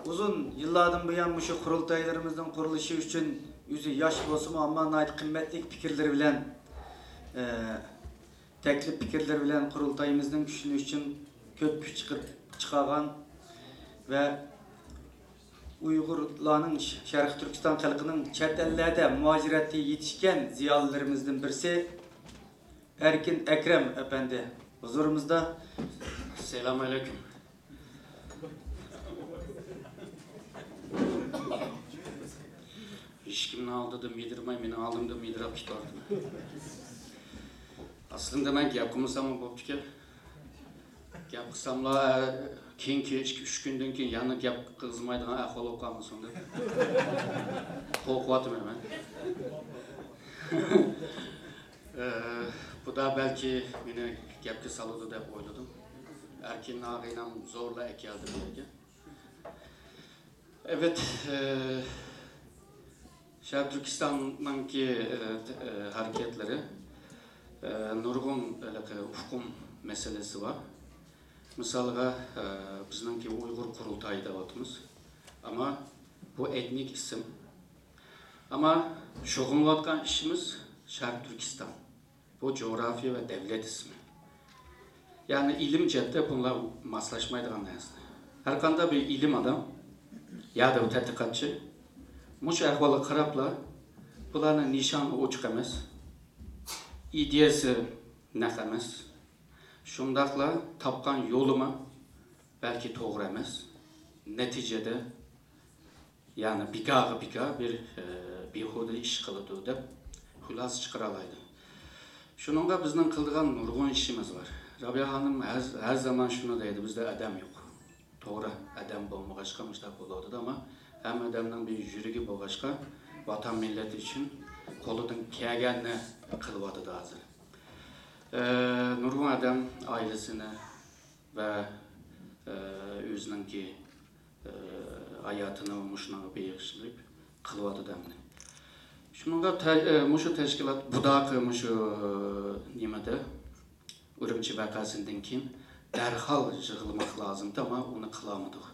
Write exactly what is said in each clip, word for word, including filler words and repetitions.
ئۇزۇن يىللاردىن بۇيان مۇشۇ قۇرۇلتايلىرىمىزنىڭ قۇرۇلۇشى ئۈچۈن ئۆزى ياش بولسىمۇ، ئەمما ناھايىتى قىممەتلىك پىكىرلىرى بىلەن، ئە، تەكلىپ پىكىرلىرى بىلەن قۇرۇلتايىمىزنىڭ كۈچلىنىشى ئۈچۈن كۆپ كۈچ چىقىپ، چىقارغان ۋە ئۇيغۇرلارنىڭ، شەرقىي تۈركىستان خەلقىنىڭ چەت ئەللەردە مۇھاجىرەتتە يېتىشكەن زىيالىيلىرىمىزدىن بىرسى ئەركىن ئەكرەم ئەپەندى ھۇزۇرىمىزدا. سالام ئەلەيكۇم. ھېچكىمنىڭ ئالدىدا مىدىرماي، مېنىڭ ئالدىمدا مىدىراپ كېتىۋاتىمەن. ئەسلىمدە مەن گەپ قىلمىساممۇ بوپتىكەن. گەپ قىلساملا، كېيىن، كېيىن ئىككى، ئۈچ كۈندىن كېيىن يەنە گەپ قىلغۇزمايدىغان ئەھۋال بولۇپ قالمىسۇن دەپ قورقۇۋاتىمەن مەن. ئە، بۇدا بەلكى مېنى گەپكە سالىدۇ دەپ ئويلىدىم. ئەركىن ئاغىنەم زورلا ئەكەلدى بۇ يەرگە. ئەۋەت، ئە، شەرقىي تۈركىستاننىڭكى، ئە، ت-، ئە، ھەرىكەتلىرى، ئە، نۇرغۇن ھېلىقى ئۇقۇم مەسىلىسى بار. مىسالغا، ئە، بىزنىڭكى ئۇيغۇر قۇرۇلتايى دەۋاتىمىز. ئەمما بۇ ئېتنىك ئىسىم. ئەمما شۇغۇللىنىۋاتقان ئىشىمىز شەرقىي تۈركىستان. بۇ جۇغراپىيە ۋە دەۋلەت ئىسمى. يەنى ئىلىم جەھەتتە بۇلار ماسلاشمايدىغان نەرسە. ھەرقانداق بىر ئىلىم ئادام يا بىر تەتقىقاتچى مۇشۇ ئەھۋالغا قاراپلا، بۇلارنىڭ نىشانى ئوچۇق ئەمەس، ئىدىيەسى نەق ئەمەس، شۇنداقلا تاپقان يولىمۇ بەلكى توغرا ئەمەس، نەتىجىدە يەنى بىكارغا بىكار بىر، ئە، بىھۇدە ئىش قىلىدۇ دەپ خۇلاسە چىقىرالايدۇ. شۇنىڭغا بىزنىڭ قىلىدىغان نۇرغۇن ئىشىمىز بار. رابىيە خانىم ھەر، ھەر زامان شۇنى دەيدۇ، بىزدە ئادەم يوق. توغرا، ئادەم بولمىغاچقا مۇشۇنداق بولۇۋاتىدۇ، ئەمما ھەممە ئادەمنىڭ بىر يۈرىكى بولغاچقا، ۋاتان مىللىتى ئۈچۈن قولىدىن كەلگەننى قىلىۋاتىدۇ ھازىر. ئە، نۇرغۇن ئادەم ئائىلىسىنى ۋە، ئە، ئۆزىنىڭكى، ئە، ھاياتىنى مۇشۇنىڭغا بېغىشلاپ قىلىۋاتىدۇ ئەمدى. شۇنىڭغا تە-، ئە، مۇشۇ تەشكىلات بۇداقى مۇشۇ، ئە، نېمىدە، ئۈرۈمچى ۋەقەسىدىن كېيىن دەرھال يىغىلماق لازىمدى، ئەمما ئۇنى قىلالمىدۇق.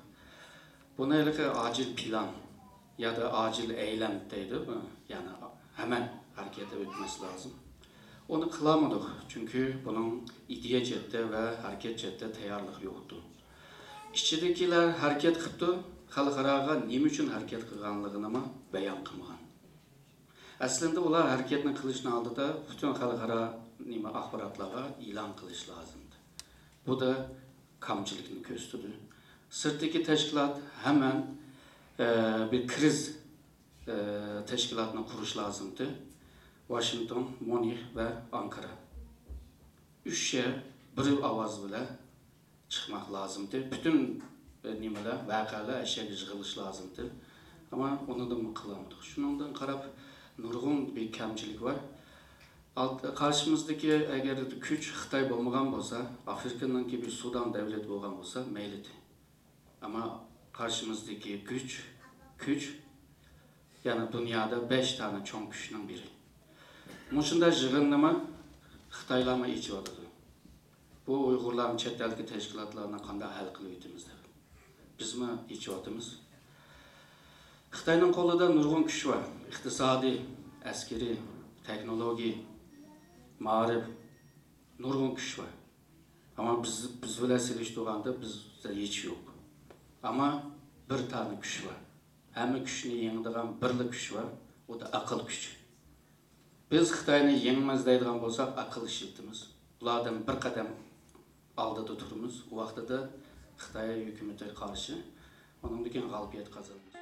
بۇنى ھېلىقى ئاجىل پىلان يا دا ئاجىل ئەيلەن دەيدۇ، يەنى ھەمەن ھەرىكەتكە ئۆتمەس لازىم. ئۇنى قىلالمىدۇق، چۈنكى بۇنىڭ ئىدىيە جەھەتتە ۋە ھەرىكەت جەھەتتە تەييارلىق يوقتۇ. ئىچىدىكىلەر ھەرىكەت قىپتۇ، خەلقئاراغا نېمە ئۈچۈن ھەرىكەت قىلغانلىقىنىمۇ بايان قىلمىغان. ئەسلىندە ئۇلار ھەرىكەتنى قىلىشنىڭ ئالدىدا پۈتۈن خەلقئارا نېمە ئاخباراتلارغا ئېلان قىلىش لازىمدى. بۇ دا كامچىلىكنى كۆرسىتىدۇ. سىرتتىكى تەشكىلات ھەمەن، ئە، بىر كىرىز، ئە، تەشكىلاتنى قۇرۇش لازىمدى. ۋاشىنگتون، مۇنىخ ۋە ئانكارا. ئۈچ يەر بىر ئاۋاز بىلەن چىقماق لازىمدى. پۈتۈن، ئە، نېمىلەر، ۋەقەلەر ئەشەگە يىغىلىش لازىمدى. ئەمما ئۇنىمۇ قىلالمىدۇق. شۇنىڭدىن قاراپ، نۇرغۇن بىر كەمچىلىك بار. ئالت-، قارشىمىزدىكى ئەگەر كۈچ خىتاي بولمىغان بولسا، ئافرىقىنىڭكى بىر سۇدان دەۋلىتى بولغان بولسا مەيلىدى. ئەمما قارشىمىزدىكى كۈچ، كۈچ، يەنى دۇنيادا بەش دانە چوڭ كۈچنىڭ بىرى. مۇشۇنداق يىغىننىمۇ خىتايلارمۇ ئېچىۋاتىدۇ. بۇ ئۇيغۇرلارنى چەت ئەلدىكى تەشكىلاتلارنى قانداق ھەل قىلىۋېتىمىز دەپ. بىزمۇ ئېچىۋاتىمىز. خىتاينىڭ قولىدا نۇرغۇن كۈچ بار. ئىقتىسادىي، ئەسكىرىي، تېخنولوگىيە، مائارىپ، نۇرغۇن كۈچ بار. ئەمما بىز، بىز بىلەن سېلىشتۇرغاندا بىزدە ھېچ يوق. ئەمما بىر دانە كۈچ بار. ھەممە كۈچنى يېڭىدىغان بىرلا كۈچ بار، ئۇ دا ئەقىل كۈچى. بىز خىتاينى يېڭىمىز دەيدىغان بولساق، ئەقىل ئىشلىتىمىز. ئۇلاردىن بىر قەدەم ئالدىدا تۇرىمىز. ئۇ ۋاقتىدا خىتاي ھۆكۈمىتىگە قارشى، ئۇنىڭدىن كېيىن غالىبىيەت قازىنىمىز.